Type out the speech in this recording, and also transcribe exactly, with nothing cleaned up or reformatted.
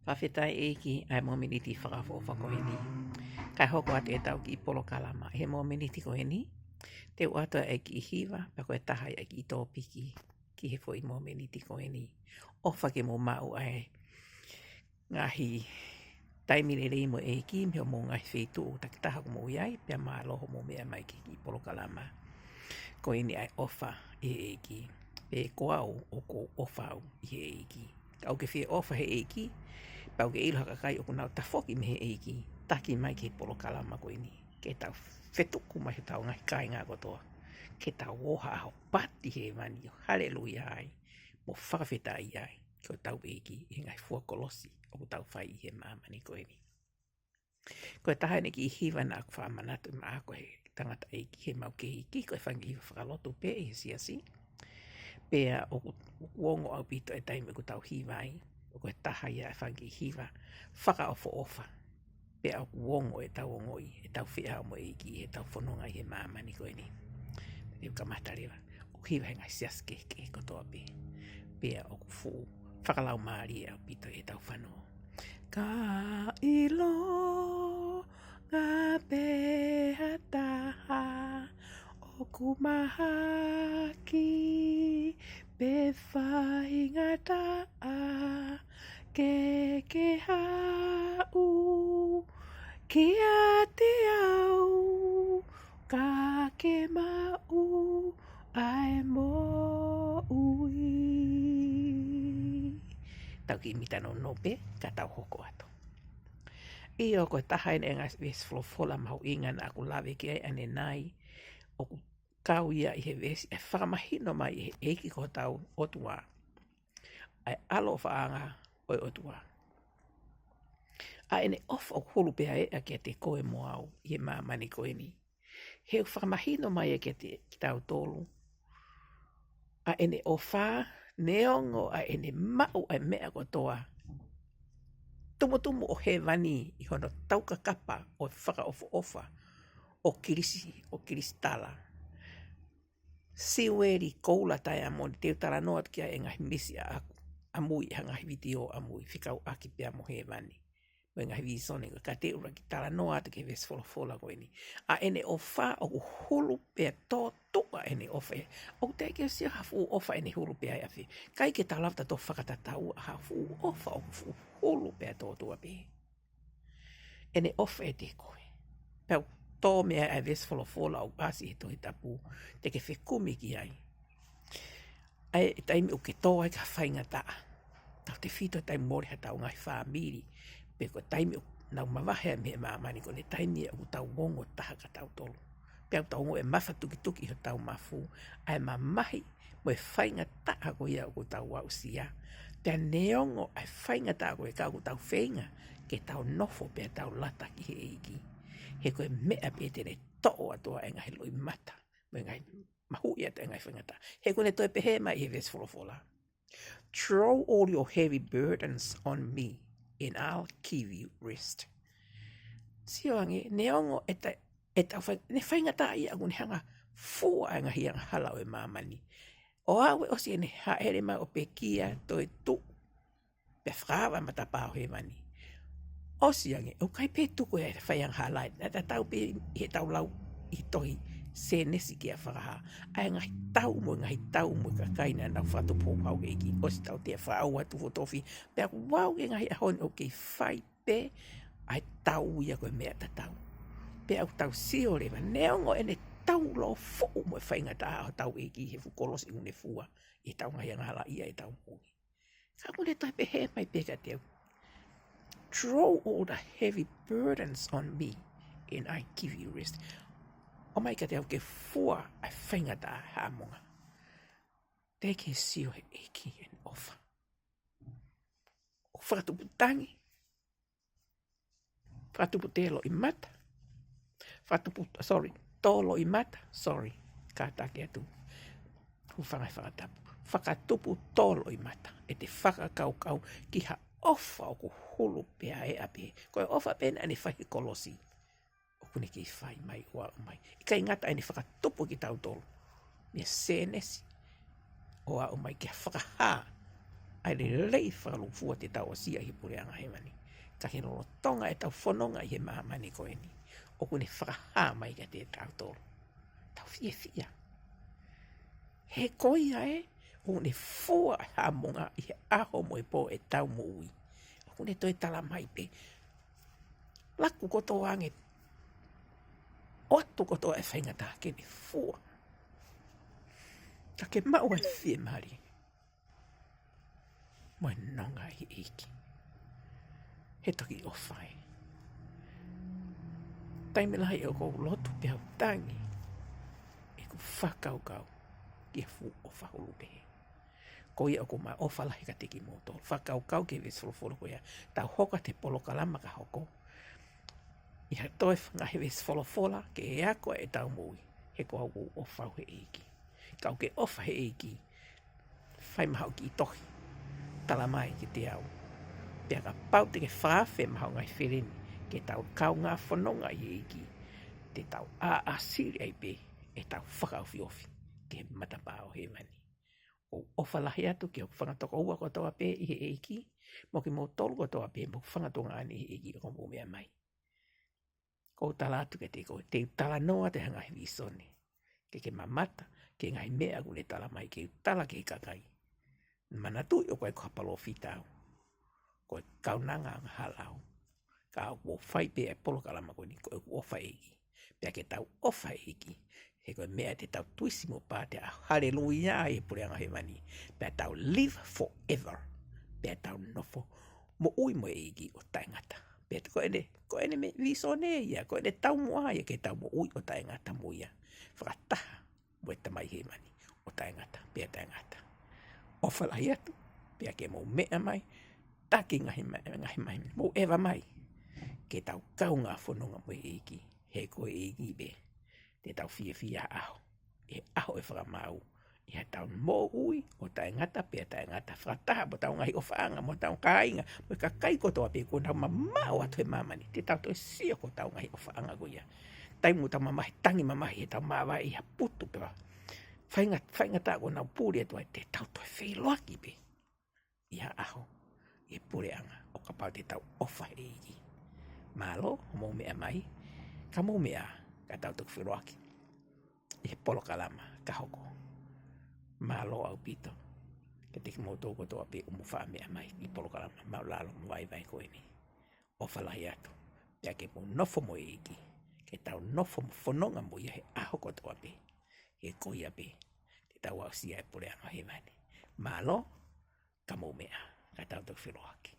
Fakafetaʻi ʻEiki ʻa e mōmeniti fakaʻofoʻofa ko eni. Kae hoko atu ʻetau kiʻi polokalama he mōmeniti ko eni. Te u ʻoatu ʻa e kiʻi hiva, pea ko e taha ia ʻa e kiʻi tōpiki ki he foʻi mōmeniti ko eni. ʻOfa ke mou maʻu ʻa e ngaahi taimi lelei mo e ʻEiki mei hoʻomou ngaahi feituʻu takitaha ʻoku mou ʻi ai, pea mālō hoʻomou meʻa mai ki he kiʻi polokalama ko eni, ʻa e ʻofa ʻi he ʻEiki. Pea ko au ʻoku ou ʻofa au ʻi he ʻEiki. Ka ʻoku ke fie ʻofa he ʻEiki, pea ʻoku ke ʻilo ha kakai ʻoku nau tafoki mei he ʻEiki, taki mai ki he polokalama ko eni. Ke tau fetuku mai hotau ngaahi kāinga kotoa. Ke tau ō ha ʻaho pati hēvani ʻo haleluia ai, mo fakafetaʻi ai ki hotau ʻEiki ʻi he ngaahi fua kolosi ʻoku tau fai ʻi he māmani ko eni. Ko e taha eni e kiʻi hiva naʻa ku fakamanatu maʻa ko e tangataʻeiki heʻemau kei iiki, ko e fanga kiʻi hiva fakalotu pē ʻi he siasi. Pea ʻoku, ʻoku ongo ʻaupito e taimi ʻoku tau hiva ai, ʻoku ko e taha ia e fanga kiʻi hiva fakaʻofoʻofa. Pea ʻoku ongo ʻetau ongoʻi ʻetau feʻao mo e ʻEiki ʻi heʻetau fononga ʻi he māmani ko eni. Te u kamata leva ʻo hiva he ngaahi siasi kehekehe kotoa pē. Pea ʻoku fuʻu fakalaumālie ʻaupito ʻetau fanongo. Ka ʻilonga pē ha taha ʻoku mahaki pe faingataʻa, ke ke haʻu kiate au, ka ke maʻu ʻa e moʻui. Tau kiʻi mita nounou pē, ka tau hoko atu. ʻIo, ko e taha eni e ngaahi veesi folofola mahuʻinga naʻa ku lave ki ai ʻanenai, ʻoku kau ia ʻi he veesi ʻe fakamahino mai ʻe he ʻEiki ko hotau ʻOtua ʻa e ʻaloʻofaʻanga ʻo e ʻOtua, ʻa ʻene ʻofa ʻoku hulu pea ʻeʻa kiate koe mo au ʻi he māmani ko eni. He ʻoku fakamahino mai ʻe kiate kitautolu ʻa ʻene ʻofa, neongo ʻa ʻene maʻu ʻa e meʻa kotoa tumutumu ʻo hēvani ʻi hono taukakapa ʻo e fakaʻofoʻofa ʻo Kilisi, ʻo Kilisitala. Siueli, koula, taiamoni, te u talanoa atu ki ai he ngaahi misi ʻaʻaku ʻamui, ha ngaahi vitiō ʻamui, fekauʻaki pea mo hēvani mo e ngaahi vīsone, ka te u lava ke talanoa atu ki he veesi folofola ko eni. ʻA ʻene ʻofa ʻoku hulu pea tōtuʻa ʻene ʻofa. ʻOku teʻeki ke sio ha fuʻu ʻofa ʻene hulu pea ʻi ʻapi. ʻIkai ke tau lava ʻo fakatatau ha fuʻu ʻofa ʻoku fuʻu hulu pea tōtuʻa pē ʻene ʻofa ʻiate koe. Pea ʻoku tō mei ai ʻa e veesi folofola ʻoku ʻasi he Tohi Tapu, te ke fekumi ki ai. ʻA e taimi ʻoku ke tō ai ki ha faingataʻa. Tautefito taimi mole haʻatau ngaahi fāmili, pe ko e taimi ʻoku nau mavahe ai mei he māmani, ko e taimi ia ʻoku tau ongo taha kitautolu. Pea ʻoku tau ongoʻi e mafatukituki ʻi hotau mafu, ʻa e mamahi mo e faingataʻa ko ia ʻoku tau aʻusia. Pea neongo ʻa e faingataʻa ko ia, ka ʻoku tau feinga ke tau nofo pea tau lata ki he ʻEiki. He ko e meʻa pē te ne toʻo atu ʻa e ngaahi loʻimata mo e ngaahi mahuʻi atu e ngaahi faingataʻa. He ʻoku ne toe pehē mai ʻi he veesi folofola, "Throw all your heavy burdens on me, and I'll give you rest." Sio ange, neongo ʻeta, ʻetau fai, ne faingataʻaʻia, ʻoku ne hanga fua e ngaahi angahala ʻo e māmani. ʻO aʻu ʻo ʻosi ʻene hāʻele mai ʻo pekia, toetuʻu, pea fakaava matapā ʻo hēvani. ʻOsi ange, ʻoku ʻikai pē tuku e fai angahala, naʻa tau pē ʻi heʻetau lau ʻi he tohi Sēnesi kia Fakahā, ʻa e ngaahi tau mo e ngaahi tau mo e kakai naʻa nau fakatupu houhau ʻEiki. ʻOsi tautea, fakaʻauha, tufotofi, pea ʻoku ʻi ai e ngaahi ʻaho ni ʻoku kei fai pē ʻa e tau ia ko e meʻa tatau. Pea ʻoku tau sio leva, neongo ʻene tau lōfuʻu mo e faingataʻa hotau ʻEiki he fuʻu kolosi ʻoku ne fua ʻetau ngaahi angahala ʻi heʻetau moʻui. Ka ʻoku ne toe pehē mai pē kiate au, "Throw all the heavy burdens on me, and I give you rest." ʻOmai kiate au ke fua ʻa e faingataʻa, Haʻamonga. Teʻeki ke sio he ʻEiki ʻene ʻofa. ʻOku fakatupu tangi, fakatupu tō loʻimata. Fakatupu, sorry, tō loʻimata, sorry. Kātaki atu. Hūfanga he fakatapu. Fakatupu tō loʻimata ʻete fakakaukau ki ha ʻofa ʻoku hulu pea ʻeʻa pē. Ko e ʻofa pē naʻa ne fai he kolosi, ʻoku ne kei fai mai ʻo aʻu mai. ʻIkai ngata ʻene fakatupu kitautolu mei Sēnesi ʻo aʻu mai kia Fakahā, ʻa e lelei fakalūkufua te tau aʻusia ʻi he puleʻanga hēvani. Ka ʻi he lolotonga ʻetau fononga ʻi he māmani ko eni, ʻoku ne fakahā mai kiate kitautolu, tau fiefia. He ko ia ē, ʻoku ne fua ʻa e haʻamonga ʻi he ʻaho mo e pō ʻetau moʻui. ʻOku ne toe tala mai pē, laku kotoa ange, ʻoatu kotoa e faingataʻa ke ne fua. Ka ke maʻu ʻa e fiemālie mo e nonga ʻi he ʻEiki. He toki ʻofa ē. Taimi lahi ʻoku ou lotu pea u tangi ʻeku fakakaukau ki he fuʻu ʻofa hulu pehē. Ko ia ʻoku ou ʻofa lahi kiate kimoutolu. Fakakaukau ki he veesi folofola ko ia. Tau hoko atu he polokalama ka hoko, ʻi ha toe ngaahi veesi folofola ke ako ʻetau moʻui. He ko au ʻoku ou ʻofa au he ʻEiki. Ka ʻoku ke ʻofa he ʻEiki, fai mai haʻo kiʻi tohi, tala mai kiate au. Pea kapau te ke fakaafeʻi mai haʻo ngaahi feleni ke tau kaungā fononga ʻi he ʻEiki, te tau ʻāsili ai pē ʻetau fakaofiofi ki he matapā ʻo hēvani. ʻOku ou ʻofa lahi atu ki hoku fanga tokoua kotoa pē ʻi he ʻEiki, mo kimoutolu kotoa pē mo e fanga tuongaʻane ʻi he ʻEiki ʻoku mou meʻa mai. ʻOku ou tala atu kiate koe, te u talanoa atu he ngaahi vīsone. Ke ke mamata ki he ngaahi meʻa ʻoku ne tala mai ke u tala ki he kakai. Manatuʻi ʻoku ʻikai ko ha palōfita au. Ko e kaunanga angahala au. Ka ʻoku ou fai pē ʻa e polokalama ko eni ko ʻeku ʻofa he ʻEiki. Pea ke tau ʻofa he ʻEiki. He ko e meʻa te tau tuisi mo pātē ʻa e haleluia ʻi he puleʻanga hēvani. Pea tau live forever. Pea tau nofo moʻui mo e ʻEiki ʻo taʻengata. Pea ko ʻene, ko ʻene meʻa vīsone ia, ko ʻene taumuʻa ia ke tau moʻui ʻo taʻengata mo ia. Fakataha mo e Tamai hēvani ʻo taʻengata, pea taʻengata. ʻOfa lahi atu, pea ke mou meʻa mai, taki ngaahi ma-, ngaahi mai, mou ʻeva mai. Ke tau kaungā fononga mo e ʻEiki, he ko e ʻEiki pē te tau fiefia ʻaho, ʻi he ʻaho ʻe fakamaau, ʻi heʻetau moʻui ʻo taʻengata pea taʻengata, fakataha mo hotau ngaahi ʻofaʻanga, mo hotau kāinga, mo e kakai kotoa pē kuo nau mamaʻo atu he māmani, te tau toe sio ki hotau ngaahi ʻofaʻanga ko ia. Taimi ʻoku tau mamahi, tangi mamahi, heʻetau māvae ʻi ha putu pē, fainga-, faingataʻa kuo nau puli atu ai, te tau toe feʻiloaki pē ʻi ha ʻaho ʻi he puleʻanga ʻo kapau te tau ʻofa he ʻEiki. Mālō hoʻomou meʻa mai, ka mou meʻa, ka tau toki feʻiloaki ʻi he polokalama ka hoko. Mālō ʻaupito kiate kimoutolu kotoa pē ʻoku mou faʻa meʻa mai ki he polokalama māʻulalo mo vaivai ko eni. ʻOfa lahi atu, pea ke mou nofo mo e ʻEiki, ke tau nofo mo fononga mo ia he ʻaho kotoa pē. He ko ia pē te tau aʻusia e puleʻanga hēvani. Mālō, ka mou meʻa, ka tau toki feʻiloaki.